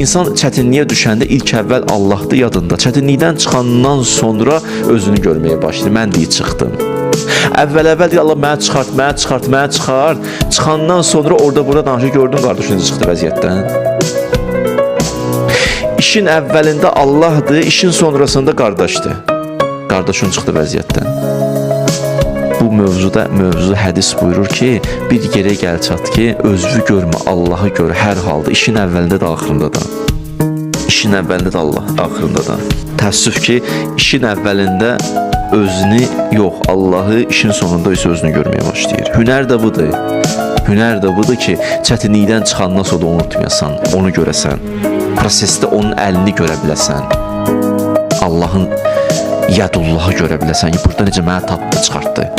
İnsan çətinliyə düşəndə ilk əvvəl Allahdır yadında. Çətinlikdən çıxandan sonra özünü görməyə başlayır. Mən deyir çıxdım. Əvvəl-əvvəl deyir Allah məni çıxart, məni çıxart, məni çıxart. Çıxandan sonra orada burada danışır, gördün qardaşın necə çıxdı vəziyyətdən. İşin əvvəlində Allahdır, işin sonrasında qardaşdır. Qardaşın çıxdı vəziyyətdən. Bu mövzuda mövzu hədis buyurur ki, bir yerə gəl çat ki, özünü görmə, Allahı gör hər halda, işin əvvəlində də axırında da. İşin əvvəlində də Allah, axırında da. Təəssüf ki, işin əvvəlində özünü yox, Allahı, işin sonunda isə özünü görməyə başlayır. Hünər də budur. Hünər də budur ki, çətinlikdən çıxandan sonra da unutmayasan, onu görəsən. Prosesdə onun əlini görə biləsən. Allahın yadullahı görə biləsən ki, burada necə məni tapdı, çıxartdı.